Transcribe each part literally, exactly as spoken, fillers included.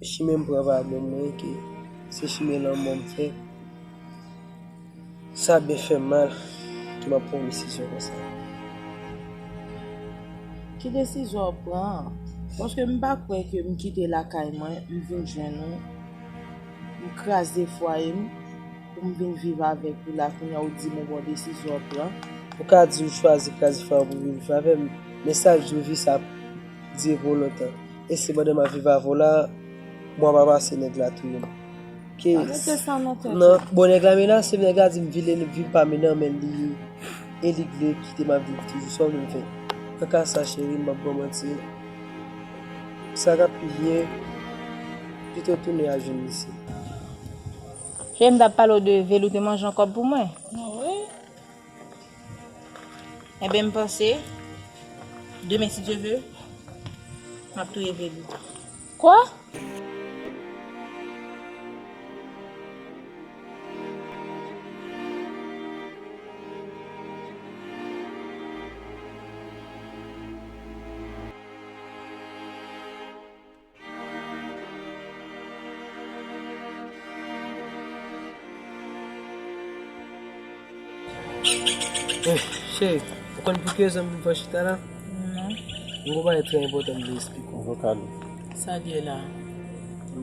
Chimen m pran pa bon mwen, ke se chimen lanmò m fè. Sa byen fè m mal ke m ap pran yon desizyon konsa. Ki desizyon w ap pran? Paske m pa kwè ke m kite lakay mwen, m vin jwenn ou, m kraze fwaye m, pou m vin viv avèk ou la, kounye a ou di m ou gon desizyon w ap pran. Ou ka di ou chwazi kraze fwaye w pou vin viv avè m, men sa k di w vi sa ap dire pou lontan. E se pandan m ap viv avè w la, mwa pa pase nèg la touye m. Ke Pa mete sa nan tèt ou. Non, bon, nèg la menase m, nèg la di m vile, vin pa m nan men li, e li k vle kite m ap viv toujou, sa w vle m fè? Nan ka sa, cheri, m p ap ba w manti, sa k ap pi byen, pito tounen al jwenn misye. Cheri, m t ap pale w de vèl ou te manje yon kòb pou mwen. Wi. Enben, m panse, demen, si Dye ve, m ap touye vèl ou. Kwa? Eh, cheri, ou konn pou ki rezon m vin fè chita la? Non. M gon bagay trè enpòtan m vle eksplike w. Vokal. Sa l ye la?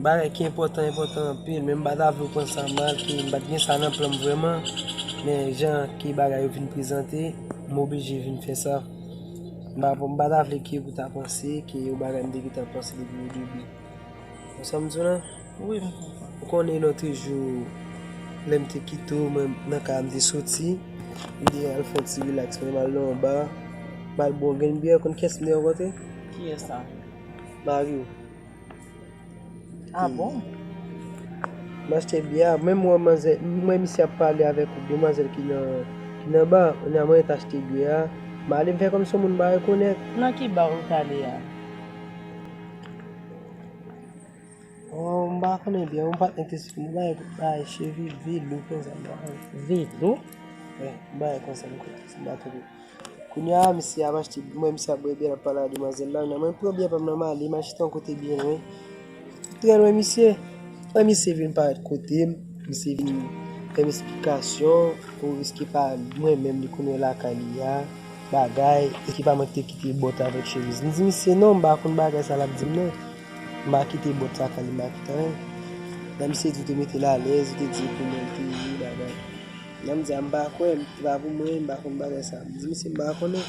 Bagay ki enpòtan, enpòtan anpil, men m pa ta vle w pran sa mal, ke m pa t gen sa nan plan m vrèman, men jan ke bagay yo vin prezante, m oblije vin fè sa. M pa, m pa ta vle ke ou ta panse ke yon bagay m te gentan panse depi o debi. Konprann sa m di w la? Wi, m konprann. Ou konnen lòt jou, lè m te kite w, mwen, nan kay la m te soti, m te al fè yon ti rilaks, mwen, m al nan yon ba, m al bwè yon grenn byè, konn kiyès m te rankontre? Kiyès sa? Mari w. Ah bon? M achte byè a, menm mwen, manzè, m wè misye ap pale avèk yon demwazèl ki nan, ki nan ba, kounye a mwen ret achte byè a, m ale, m fè kòmsi yon moun m pa rekonèt. Nan ki ba ou t ale a? Oh, m pa konnen byen, yon patnè k te swiv mwen, bay, bay, cheve, velo, konsa, m pa konnen. Velo? Wi, bay, konsa, m kwè, si m pa twonpe. Kounye a, misye ap achte, m wè misye ap bwè byè, l ap pale ak demwazèl la, nan mwen pran byè pa m nan, m ale, m al chita yon kote byen lwen. Trè lwen, misye. Lè misye vin parèt kote m, misye vin fè m esplikasyon, pou riske pa mwen menm li konn wè lakay li a, bagay, e ki pa mwen ki te kite bòt avèk chemiz. M di misye, non, m pa konn bagay sa l ap di m nan. M pa kite bòt lakay li, m pa kite anyen. Lè misye di w te mete l alèz, ou te di l pou mwen, l te ye, bagay. Lè m di a, m pa kwè, m pa pou mwen, m pa konn bagay sa. M di misye, m pa konnen.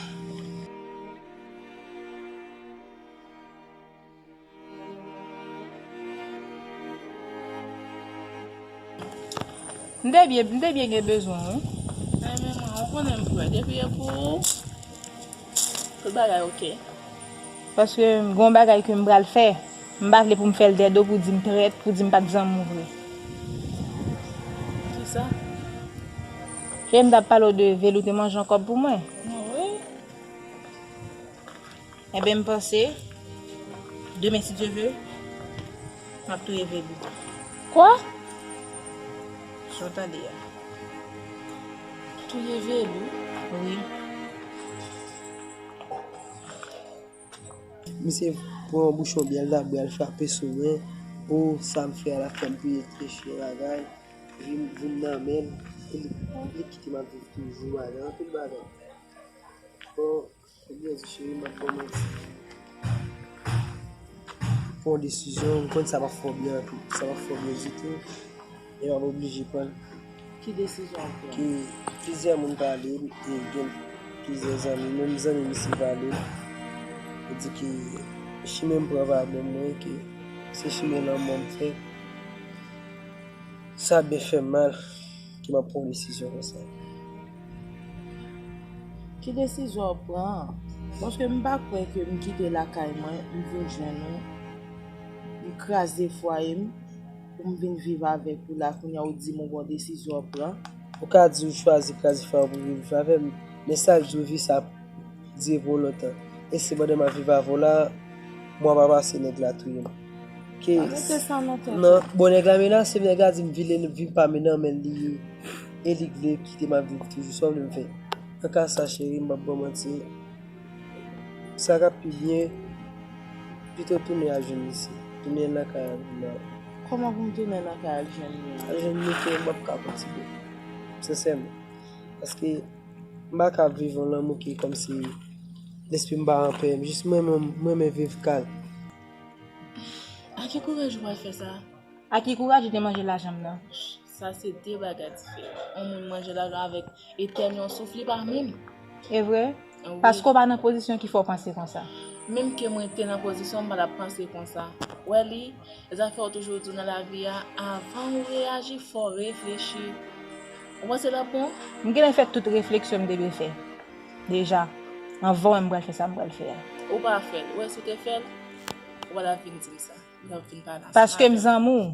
M te byen, m te byen gen bezwen w, wi. Ay, men mwen, ou konnen m kwè, depi e pou ou, tout bagay oke. Paske m gon bagay ke m pral fè. M pa vle pou m fè l dèdo pou di m trèt, pou di m pa t zanmi w vre. Kisa? Cheri, m t ap pale w de vèl ou te manje yon kòb pou mwen. Wi. Enben, m panse, demen, si Dye ve, m ap touye vèl ou. Kwa? Jan w tande a. Touye vèl ou? Wi. Misye pran yon bouchon byè, l t ap bwè, l frape sou mwen. O, sa m fè a, l ap fè m peye trè chè, bagay. Vin, vin nan men l, e li, li kite m ap viv toujou, bagay, anpil bagay. Bon, ebyen, di cheri, m ap ba w manti. Pran yon desizyon, m konn sa p ap fè w byen anpil, sa p ap fè w byen ditou. E m ap oblije pran l. Ki desizyon w pran? Ke plizyè moun pale m, e gen plizyè zanmi, menm zanmi misye pale m. Yo di ke chimen m pran pa bon mwen, ke se chimen lanmò m fè. Sa byen fè m mal, ke m ap pran yon desizyon konsa. Ki desizyon w ap pran? Paske m pa kwè ke m kite lakay mwen, m vin jwenn ou, m kraze fwaye m, pou m vin viv avèk ou la, kounye a ou di m ou gon desizyon w ap pran. Ou ka di ou chwazi kraze fwaye w pou vin viv avè m, men sa k di w vi sa ap dire pou lontan. E se pandan m ap viv avè w la, mwa pa pase nèg la touye m. Ke Pa mete sa nan tèt ou. Non, bon, nèg la menase m, nèg la di m vile, vin pa m nan men li, e li k vle kite m ap viv toujou, sa w vle m fè? Nan ka sa, cheri, m p ap ba w manti. Sa k ap pi byen, pito tounen al jwenn misye. Tounen lakay al jwenn Mari. Kòman pou m tounen lakay al jwenn li an? Al jwenn li ke m p ap ka kontinye. Sensèman. Paske m pa ka viv yon lanmou ki kòmsi lespri m pa anpè. Jis mwen menm, mwen renmen viv kalm. A ki kouraj ou pral fè sa? A ki kouraj ou te manje lajan m nan? Sa se de bagay diferan. Yon moun manje lajan avèk etènyon souf li pa menm. E vre? Wi. Paske w pa nan pozisyon ki fè w panse konsa. Menm ke mwen te nan pozisyon, m pa t ap panse konsa. Wè li, zafè w toujou di w nan lavi a, avan w reyaji, fò w reflechi. Ou panse l ap bon? M genlè fè tout refleksyon m te dwe fè. Deja. Anvan w wè m pral fè sa m pral fè a. Ou pa fè l. Ou wè si w te fè l, ou pa t ap vin di m sa. Ou t ap vin pale ansanm avè m. Paske m zanmi w.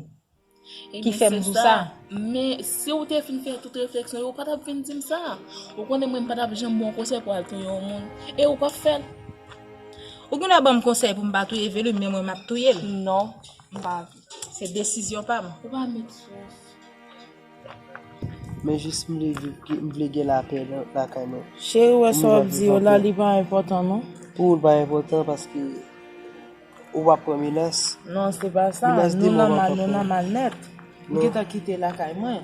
Ki fè m di w sa. Men si w te fin fè tout refleksyon yo, ou pa t ap vin di m sa. Ou konnen mwen m pa t ap janm ba w konsèy pou w al touye yon moun. E ou p ap fè l. Ou genlè ban m konsèy pou m pa touye Veloune, men mwen m ap touye l. Non, m pa vle. Se desizyon pa m. Ou pa met sou. Men jis m vle viv, m vle gen lapè nan lakay mwen. Cheri, ou wè sa w ap di yo la, li pa enpòtan non. Pou ou, l pa enpòtan paske ou pa pran menas. Non, se pa sa. Nou nan mal, nou nan mal nèt. M gentan kite lakay mwen.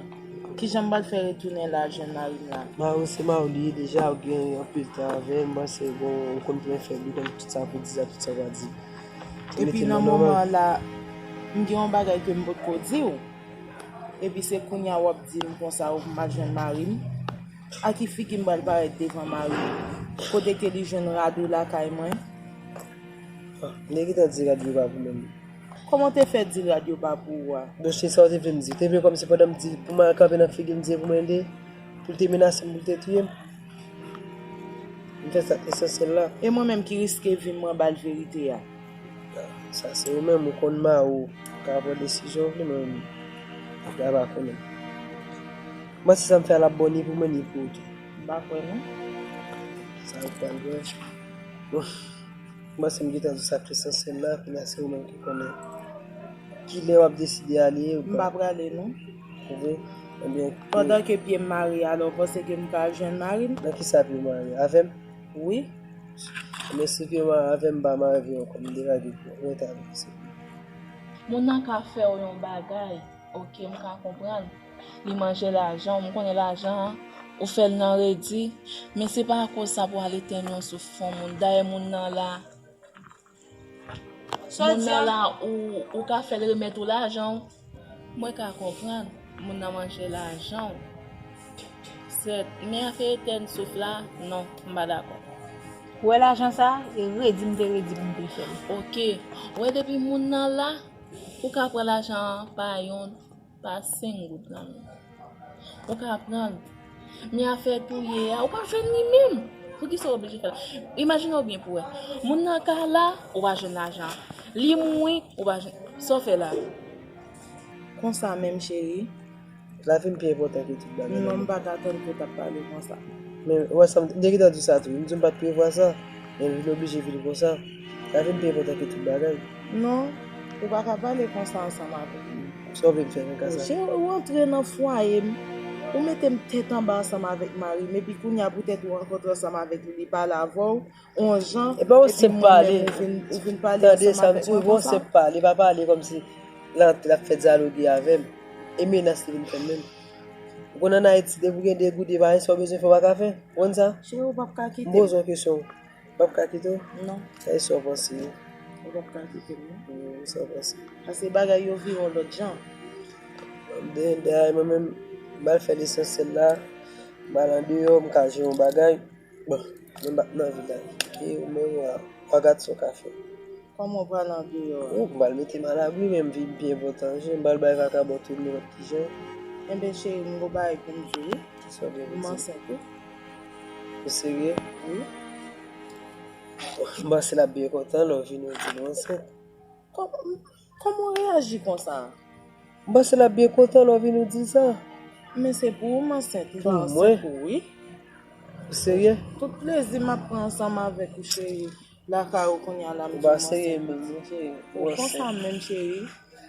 Kijan m pral fè retounen la jwenn mari m la? Mari w se mari w li ye deja, ou gen anpil tan avè l, m panse bon, ou konn pran fè li, konn tout sa pou di sa, tout sa w pa di. Epi nan moman la, m gen yon bagay ke m potko di w. Epi se kounye a w ap di m konsa ou m al jwenn mari m. A ki figi m pral parèt devan mari m? Kote ke li jwenn rad ou lakay mwen? Ah, m te gentan di rad yo pa pou mwen. Kòman w te fè di rad yo pa pou ou a? Donk se sa w te vle m di. Ou te vle kòmsi pandan m di pou m al kanpe nan figi l, m di e pou mwen l ye, pou l te menase m, pou l te touye m. M fè sa k esansyèl la. E mwen menm ki riske vi m, mwen ba l verite a. Sa se ou menm, ou konn mari w, ou ka pran desizyon w vle, men m pa konnen. Mwen se sa m fè a l ap bon ni pou mwen ni pou ou tou. M pa kwè non. Sa ou pral wè. Bon. Mwen se m gentan di w sa k esansyèl la, kounye a se ou menm ki konnen. Kilè w ap deside ale ou pa. M pa prale non. Ou vre? Ebyen, pandan ke pye m mare, alò w panse ke m ka al jwenn mari m? Nan kisa pye w mare? Avè m? Wi. Men si pye w mare avè m, m pa mare avè w ankò, m degaje pye w. Mwen ta vle se. Moun nan ka fè w yon bagay, oke, m ka konprann. Li manje lajan w, m konnen lajan an, ou fè l nan redi, men se pa akoz sa pou al etènye w sou fon moun. Dayè moun nan la, Sa w di a? Moun nan la, ou, ou ka fè l remèt ou lajan w. Mwen ka konprann, moun nan manje lajan w. Sèt, men afè etèn souf la, non, m pa dakò. Ou wè lajan sa, e redi m te redi pou m te fè l. Oke, ou wè depi moun nan la, ou ka pran lajan an pa yon pa senk goud nan men. Ou ka pran l. Men afè touye a, ou p ap jwenn li menm. Poukisa w oblije fè l? Imajine w byen pou w wè. Moun nan ka la, ou pa jwenn lajan an. Li mouri, ou pa jwenn. Sa w fè la? Konsa menm, cheri. Lavi m pi enpòtan ke tout bagay. Non, m pa t atann ke w t ap pale konsa. Men, ou wè sa m, m te gentan di w sa tou. M di w m pa t prevwa sa. Men vin oblije vin konsa. Lavi m pi enpòtan ke tout bagay. Non, ou pa ka pale konsa ansanm avèk mwen. Sa w vle m fè nan ka sa? Cheri, ou antre nan fwaye m, ou mete m tèt anba ansanm avèk mari m, epi kounye a poutèt ou rankontre ansanm avèk li, li pale avè w, yon jan, epi mwen menm ou vin, ou vin pale ansanm avèk mwen konsa. Tande sa m di w, bon, se pale, pa pale kòmsi l ap fè dyaloge avè m. E menas li vin fè m menm. Ou konn ann Ayiti, depi w gen de goud, e pa anyen sa w bezwen fè, w pa ka fè. Ou konn sa? Cheri, ou p ap ka kite m. M poze w kesyon. M p ap ka kite w? Non. Sa e sa w panse? Ou p ap ka kite m, non. Wi, sa w panse? Paske bagay yo vire yon lòt jan. Dayè, mwen menm, m al fè lesansyèl la, m al andeyò, m ka jere yon bagay. Bon, mwen m p ap nan vil la. E ou menm, w a, w a gad sa w ka fè. Kòman w pral andeyò a? Ou, m pral mete m alabri, men m vin pi enpòtan. Je, m pral bay vakabon tounen yon ti jan. Enben, cheri, m gon bagay pou m di w, wi. Kisa w gen pou di m? M ansent, wi. Ou serye? Wi. M panse l ap byen kontan lè w vini w di l ou ansent. Kòman, kòman w reyaji konsa? M panse l ap byen kontan lè w vini w di l sa. Men se pou ou m ansent, m pa ansent pou ou, wi. Pou mwen? Ou serye? Tout plezi m ap pran ansanm avèk ou, cheri. Lakay ou kounye a la, m di w m ansent. Ou pa serye menm non, cheri. Ou konsa menm, cheri.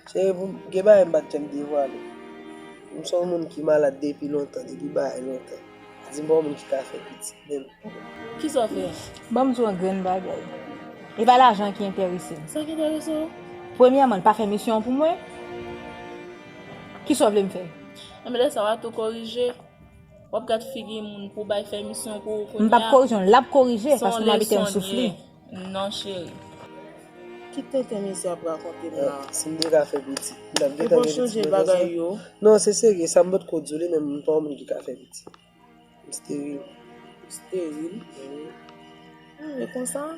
Cheri, pou m, gen bagay m pa t janm devwale. M se yon moun ki malad depi lontan, depi bagay lontan. Di m pa yon moun ki ka fè pitit menm. Kisa w fè? Ban m di w yon grenn bagay. E pa lajan ki enterese m. Sa ki enterese w? Premyèman, l pa fè misyon an pou mwen. Kisa w vle m fè? Enben, lè sa w a tou korije. W ap gad figi moun pou bay fè misyon pou ou kounye a. M p ap korije l, l ap korije, paske m abitye m soufri. Non, cheri. Ki tenten mesye ap rakonte m la? Si m te ka fè pitit, m t ap gentan gen pitit mwen konsa. Non, se serye, sa m potko di w li, men m pa yon moun ki ka fè pitit. M steril. Steril? Wi. Ah, e konsa?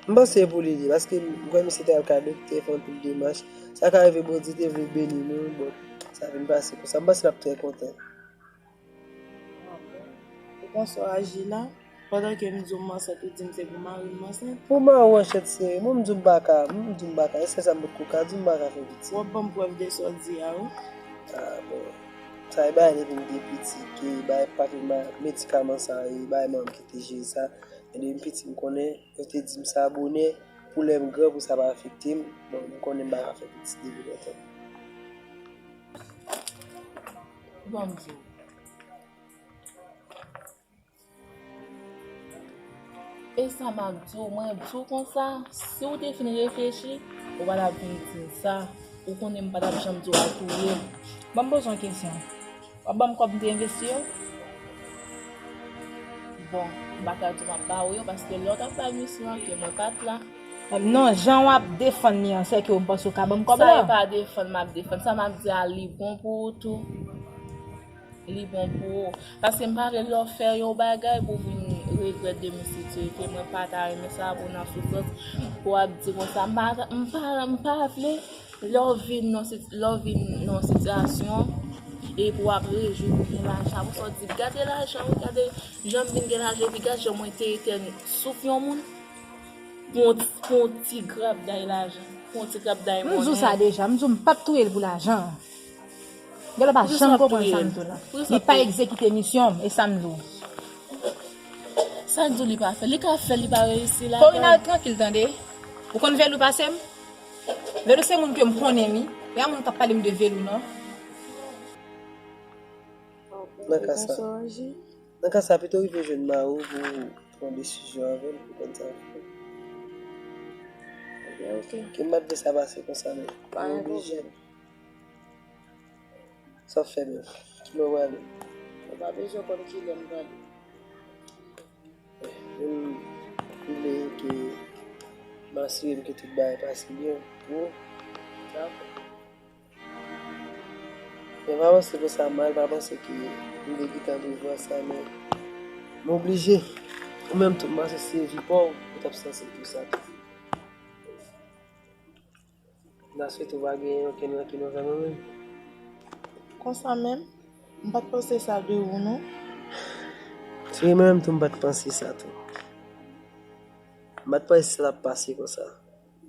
M panse e pou li li, paske m kwè misye te al ka doktè, fè anpil demach. Sa ka rive Bondye te vle beni nou, bon, sa vin pase konsa. M panse l ap trè kontan. Ah bon. E konsa w aji la, pandan ke m di w m ansent, ou di m se pou mari m m ansent? Pou mari w ansent, sere, mwen m di w m pa ka, m di w m pa ka, e sèl sa m potko ka di w, m pa ka fè pitit. W ap ban m prèv de sa w di a, wi. Ah, bon. Sa e bagay depi m te piti, ke bagay pa gen ma-, medikaman sa, e bagay manman m ki te jere sa. Men depi m piti, m konnen, yo te di m sa bonè, pou lè m gran, pou sa pa afekte m. Bon, m konnen m pa ka fè pitit depi lontan. Ban m di w. E sa m ap di w, mwen di w konsa, si w te fin reflechi, ou pa t ap vin di m sa. Ou konnen m pa t ap janm di w al touye m. Ban m poze w yon kesyon. W ap ban m kòb m te envesti yo? Bon, m pa ka di w m ap ba ou yo, paske lè w t ap bay misyon an, ke mwen pa t la. Non, jan w ap defann li an, se ke w panse w ka ban m kòb la? Sa e pa defann m ap defann. Sa m ap di a, li bon pou ou tou. Li bon pou ou. Paske m pa vle lè w fè yon bagay pou w vin regrèt de misye, ke mwen pa ta renmen sa pou w nan soufrans, pou w ap di konsa, m pa, m pa, m pa vle. Lè w vin nan sit-, lè w vin nan sitiyasyon, e pou w ap rejwi pou gen lajan, apre sa w di, gade lajan, wi, gade jan m vin gen lajan, epi gad jan mwen te etèn souf yon moun pou yon ti, pou yon ti grab day lajan, pou yon ti grab day monnen. M di w sa deja, m di w m p ap touye l pou lajan. Gade w pa janm konprann sa m di w la. Li pa egzekite misyon m, e sa m di w. Sa k di w li pa fè? Li ka fè, li pa reyisi la. Corina, trankil tande. Ou konn Velou pase m? Velou se moun ke m konnen wi. E pa moun k ap pale m de Velou non. Nan ka sa, nan ka sa, pito rive jwenn mari w pou pran desizyon avè l pou konn sa w fè. Ebyen, oke. Ke m pa t vle sa pase konsa, men m oblije. Sa w fè menm? Kilè w prale? Ou pa bezwen konn kilè m prale. Menm m vle ke m asire m ke tout bagay pase byen pou ou. Dakò. Men pa panse konsa mal, pa panse ke m te gentan prevwa sa, men m oblije. Ou menm tou, m panse se vi pa w, ou t ap sanse di sa tou. M ta swete w pa genyen okenn rankin anvè mwen menm. Konsa menm? M pa t panse sa de ou non. Se mwen menm tou m pa t panse sa tou. M pa t panse sa t ap pase konsa.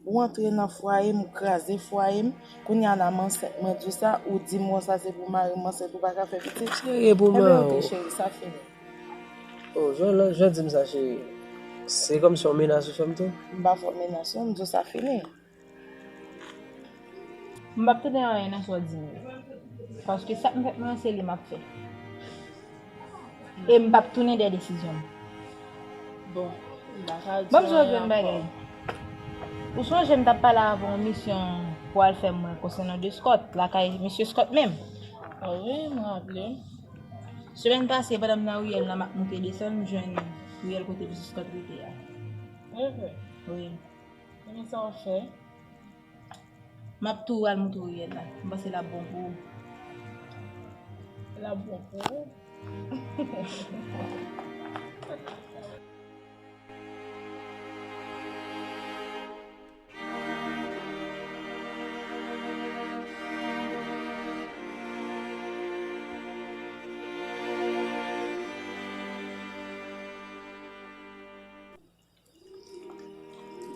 Ou antre nan fwaye m, ou kraze fwaye m. Kounye a la m ansent, mwen di w sa, ou di m konsa se pou mari m ansent, ou pa ka fè pitit. Cheri, e pou mwen. Ebyen oke cheri, sa fini. Oh, jan, jan w di m sa cheri. Se kòmsi yon menas ou fè m tou? M pa fè w menas non, m di w sa fini. M p ap tande anyen nan sa w di m yo. Paske sa k mèt mwen an, se li m ap fè. E m p ap tounen dèyè desizyon m. Bon, m pa ka di anyen ankò. Ban m di w yon grenn bagay. Ou sonje m t ap pale avè w yon misyon pou w al fè mwen konsènan de Scott, lakay mesye Scott menm? Ah wi, m raple m. Semèn pase, pandan m nan riyèl la, m ap moute desann, m jwenn riyèl kote mesye Scott rete a. Wi, wi. Wi. Ebyen sa w fè? M ap tou al moute w riyèl la. M panse l ap bon pou ou. L ap bon pou ou?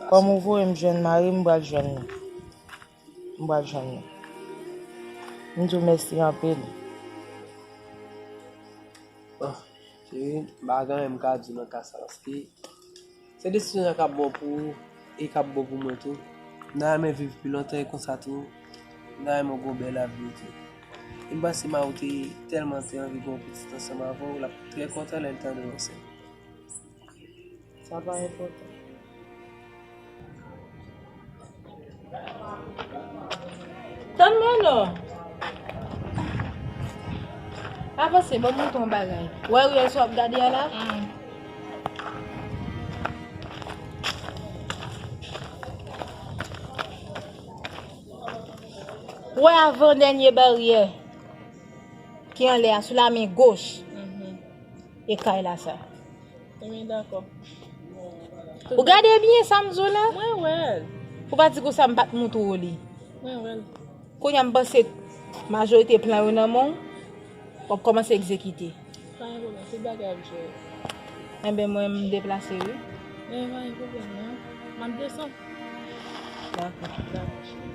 Kòm ou voye m jwenn mari m, m pral jwenn li. M pral jwenn li. M di w mèsi anpil. Bon, cheri, m pa gen anyen m ka di w nan ka sa, paske se desizyon sa k ap bon pou ou e k ap bon pou mwen tou. M ta renmen viv pi lontan e konsa tou, m ta renmen w gen yon bèl avni tou. E m panse mari w te tèlman te anvi gen yon pitit ansanm avè w, l ap trè kontan lè l tande w ansent. Sa pa enpòtan. Tann mwen non. Avanse, ban m montre yon bagay. Wè riyèl sa w ap gade a la? Wè avan dènye baryè ki anlè a, sou la men goch. E kay la sa. Ebyen, dakò. Ou gade byen sa m di w la? Mwen wè l. Ou pa di konsa m pa t montre w li. Mwen wè l. Kounye a m panse majorite plan yo nan men w, w ap kòmanse egzekite. Pa gen pwoblèm, tout bagay ap jere. Enben, mwen, m deplase, wi. Enben, pa gen pwoblèm, non. M ap desann. Dakò. Dakò, cheri.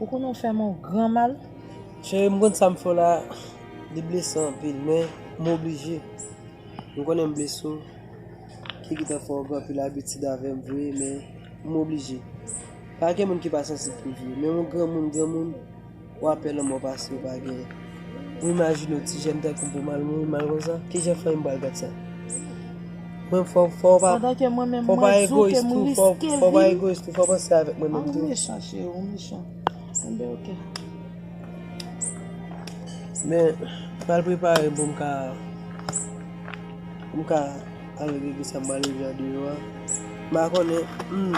Ou konnen w fè m yon gran mal. Cheri, m konn sa m fè w la, li blese anpil, men m oblije. M konnen m blese w, ki gentan fè w gen anpil abitid avè m vre, men m oblije. Pa gen moun ki pa sansib pou vre, men yon granmoun, granmoun, w ap pè lanmò pase w pa genyen. Ou imajine w ti jèn tankou m pou m al mouri mal konsa? Kijan fanmi m pral gad sa? Mwen, fò, fò w pa, pandan ke mwen menm, fò w pa mwen di w ke egoyis m tou, fò, riske fò w pa vi m. Egoyis tou, fò w panse avèk mwen menm tou. Ah, ou mechan, cheri, ou mechan. Enben, oke. Men, m al prepare m pou m ka, pou m ka al regle sa m pral regle a deyò a. M pa konnen, hmm,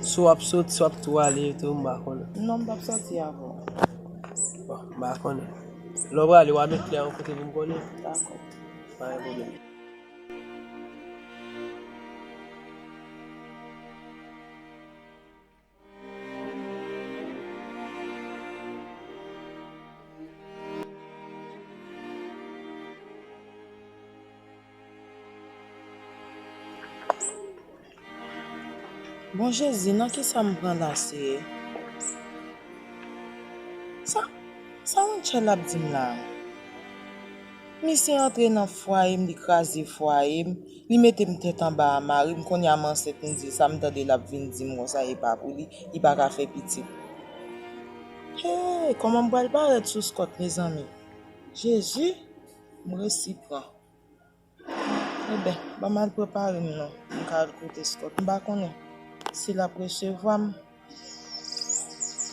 si w ap sot, si w ap tou ale tou, m pa konnen. Non, m p ap sòti avè w. Bon, m pa konnen. Lè w prale, w a met lè yon kote pou m konnen. Dakò. Pa gen pwoblèm. Bon Jezi, nan kisa m pran la, Seyè? Sa, sa Randjel ap di m la? Misye antre nan fwaye m, li kraze fwaye m, li mete m tèt anba a mari m, kounye a m ansent, m di sa m tande l ap vin di m konsa e pa pou li, li pa ka fè pitit. Hey, kòman m pral parèt sou Scott, mezanmi? Jezi, m resi pran. Enben, ban m al prepare m non. M ka al kote Scott. M pa konnen si l ap resevwa m.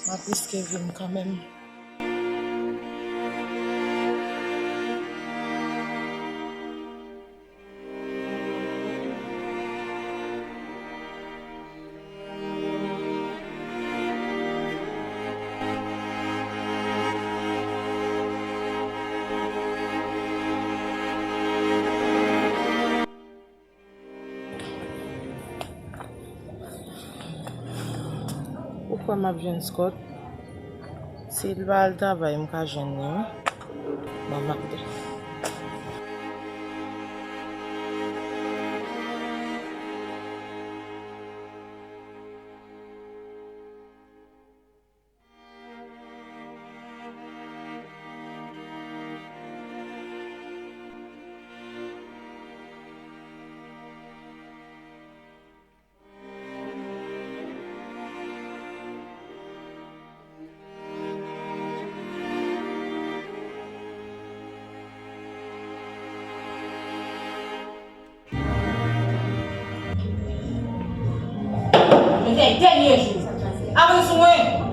M ap riske vi m kanmenm. Ou kwè m ap jwenn Scott? Si l pa al travay, m ka jwenn li, wi. Bon, m ap gade. Mwen fè dènye jou. Avanse sou mwen.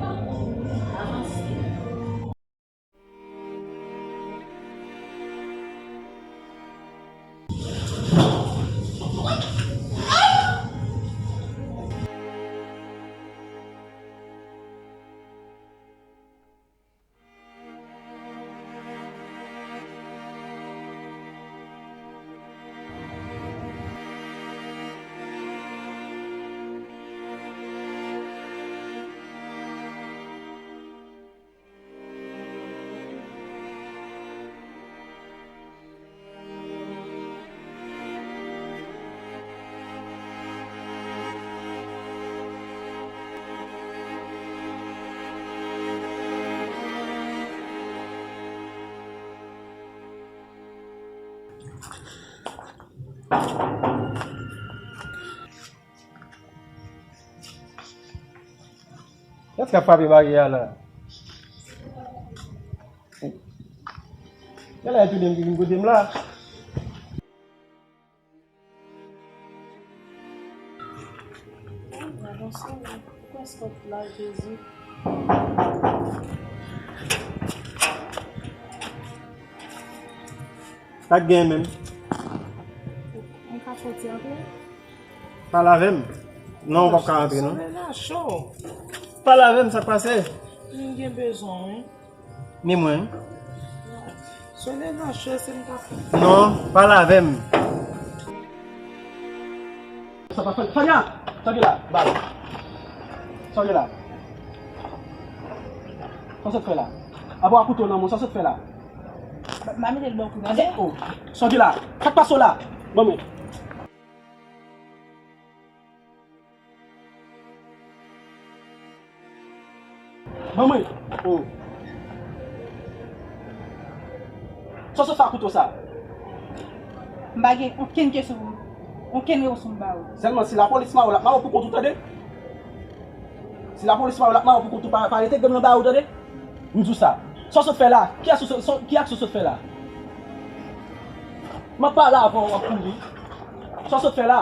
Kiyès k ap frape baryè a la? Genlè e tounen m ki vin kote m la. Senyè, poukisa w la, Jezi? Pa t gen menm. M ka fè ti antre? Pale avè m. Non, w p ap ka antre, non. Solèy la cho. Pale avè m, sa k pase? M gen bezwen, wi. Ni mwen. Solèy la cho, se m k ap fè. Non, pale avè m. Sa pa fè. Fania, sa gen la, ba. Sa gen la. Sa w sot fè la? Apa w a kouto nan men w, sa w sot fè la? M a mete l bò kou nan dèyè. Oh, sa gen la? Sa k pase w la? Ban mwen. Ban mwen. Oh. Sa w sot fè ak kouto sa? M pa gen okenn kesyon pou, okenn repons pou m ba ou. Sèlman si lapolis mare w, l ap mare w pou kont ou, tande? Si lapolis mare w, l ap mare w pou kont ou, pa, pa rete grenn nan ba ou, tande? M di w sa. Sa w sot fè la? Ki aksyon, sa, ki aksyon w sot fè la? M ap pale avè w, w ap kouri. Sa w sot fè la?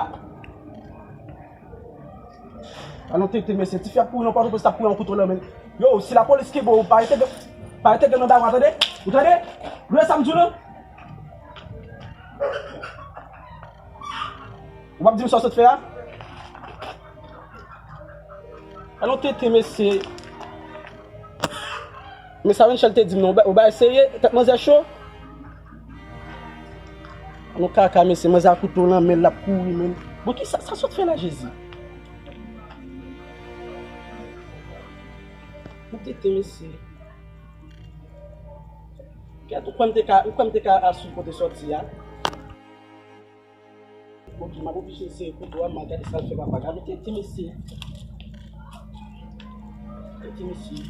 Alon tete mesye, tifi ap kouri nan Pòtoprens, t ap kouri an kouto nan men l. Yo, si lapolis kenbe w, pa rete, pa rete grenn nan ba ou, tande? Ou tande? Ou tande sa m di w lan? Ou p ap di m sa w sot fè a? Alon tete mesye. Men sa Rachel te di m nan, ou ba, ou bay serye, tèt manzè cho. Alon kaka mesye, manzè a kouto nan men l, l ap kouri menm. Bon, ki sa, sa sot fè la, Jezi? Alon tete mesye. Kèt, ou kwè m te ka, ou kwè m te ka al swiv kote sòti a? Ok, m ap oblije sere kouto a, m al gade sa l fè papa. Gade tete mesye. Tete mesye.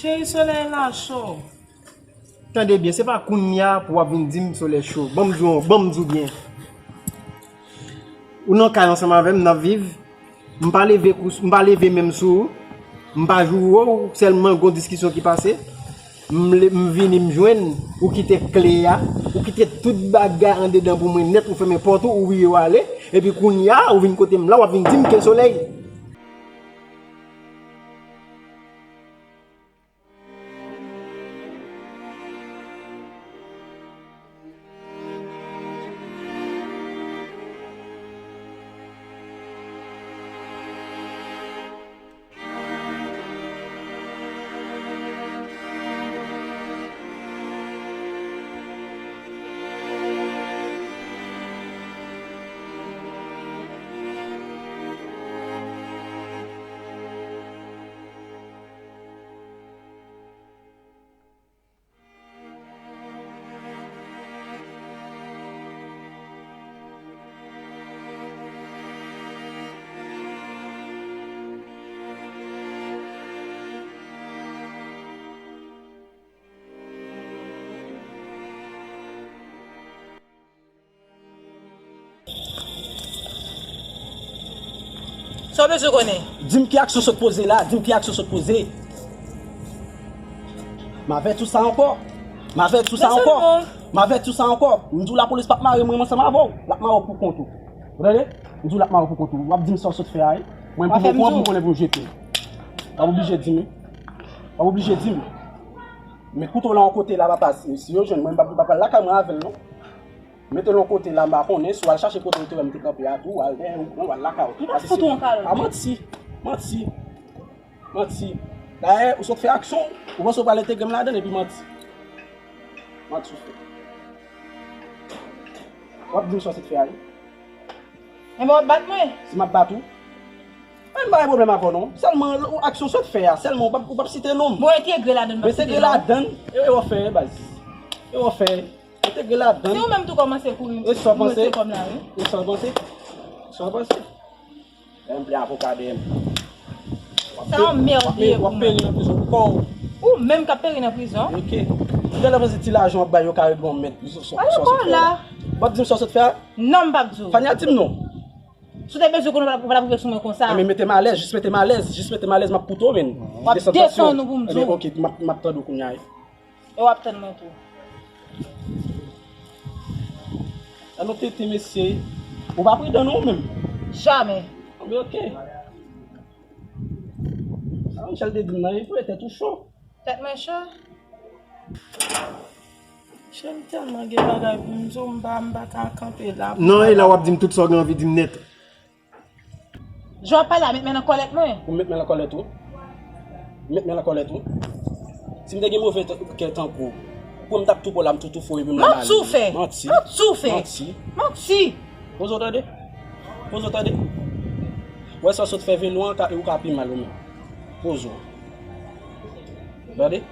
Cheri, solèy la cho. Tande byen, se pa kounye a pou w ap vin di m solèy cho. Ban m di w, ban m di w byen. Ou nan kay ansanm avè m, n ap viv. M pa leve kou, m pa leve men m sou ou. M pa joure w, sèlman gon diskisyon ki pase. M le, m vini, m jwenn ou kite kle a, ou kite tout bagay andedan pou mwen nèt, ou fèmen pòt ou, ou vire w ale. Epi kounye a, ou vin kote m la, w ap vin di m ke solèy. Sa w bezwen konnen? Di m ki aksyon sot poze la, di m ki aksyon sot poze. M avèti w sa ankò. M avèti w sa ankò. M avèti w sa ankò. M di w lapolis p ap mare mwen ansanm avè w. L ap mare w pou kont ou. Ou tande? M di w l ap mare w pou kont ou. W ap di m sa w sot fè a, wi. Mwen pou mwen, pou mwen, pou m konnen pou m jete w. W ap oblije di m, wi. W ap oblije di m. Men kouto w la yon kote la, papa, si, si yo jwenn mwen, m p ap, m p ap pral lakay mwen avè l, non. Mete l yon kote la, m pa konnen si w al chache kote l te wè m te kanpe a tou, w al dèyè, ou pran, w al lakay ou. M pa fout ou yon kalòt. A, manti, manti, manti. Dayè, ou sot fè aksyon, ou panse w pral entegre m ladann, epi manti. Manti ou fè. W ap di m sa w sot fè a, wi. Enben, w ap bat mwen? Si m ap bat ou? Mwen pa gen pwoblèm avè w, non. Sèlman, ou, aksyon sot fè a, sèlman ou p ap, ou p ap site non m. Bon, entegre ladann, m p ap site non. Entegre ladann, e, e w ap fè, baz. E w ap fè. Entegre ladann. Se ou menm tou kòmanse kouri, e sa w panse? Kòm la, wi. E sa w panse? E sa w panse? M vle avoka dèyè m. Sa yon mèd li ye pou mwen. W ap peri nan prizon pou kò w. Ou menm k ap peri nan prizon. Ok. Ou genlè panse ti lajan w ap bay yo ka regle yon mèd prizon sou, sou sa w sot fè a? Alekòl la. W ap di m sa w sot fè a? Non, m p ap di w. Fania, di m non. Si w te bezwen konnen, ou pa t ap rive sou mwen konsa. Enben, mete m alèz, jis mete m alèz, jis mete m alèz, m ap koute w, men. W ap desann tansyon. Desann ou pou m di w. Enben, ok, m ap, m ap tande w kounye a. E w ap tann mwen tou. Sa nou tete, mesye. Ou pa pridan non, ou menm. Jamè. Anben, ok. Sa Michel te di m nan, e vre, tèt ou cho. Tèt mwen cho? Michel, m tèlman gen bagay pou m di w, m pa, m pa ka kanpe la. Non, e la w ap di m tout sa w gen anvi di m nèt. Jan w ap pale a, met men nan kòlèt mwen. Ou met men nan kòlèt ou? Ou met men nan kòlèt ou? Si m te gen move t-, kè tankou w, pou m t ap tou pran l, m tou tou fou epi m la. Manti w fè. Manti. Manti w fè. Manti. Manti. Poze w tande. Poze w tande. Wè sa w sot fè Velo an, ka, ou ka pi mal ou menm. Poze w. Tande.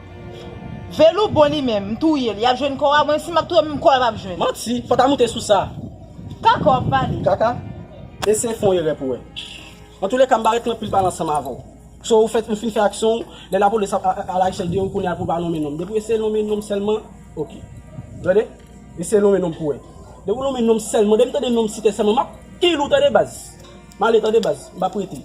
Velo bon li menm, m touye l. Y ap jwenn kò a, mwen si m ap touye, menm kò a p ap jwenn. Manti, fò ta moute sou sa. Kaka w ap pale. Kaka? Eseye fè yon erè pou wè. Antouleka, m pa ret anpil pale ansanm avè w. So, ou fè, ou fin fè aksyon w, lè lapolis ap, a, a, al achte l deyò, ou konnen al pou w pa nonmen non m. Depi w eseye nonmen non m sèlman, ok. Tande? Eseye nonmen non m pou wè. Depi w nonmen non m sèlman, depi m tande non m site sèlman, m ap kill ou, tande baz. M ale, tande baz, m p ap rete.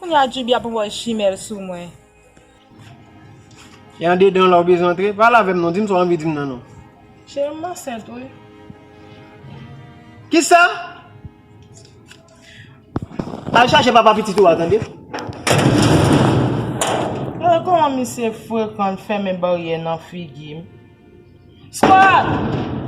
Kounye a Djoubi ap anvoye chimè l sou mwen. E andedan la ou bezwen antre? Pale avè m non, di m sa w anvi di m nan non. Cheri, m ansent wi. Kisa? Al chache papa pitit ou a, tande. Gade kòman misye frekan, l fèmen baryè nan figi m. Scott!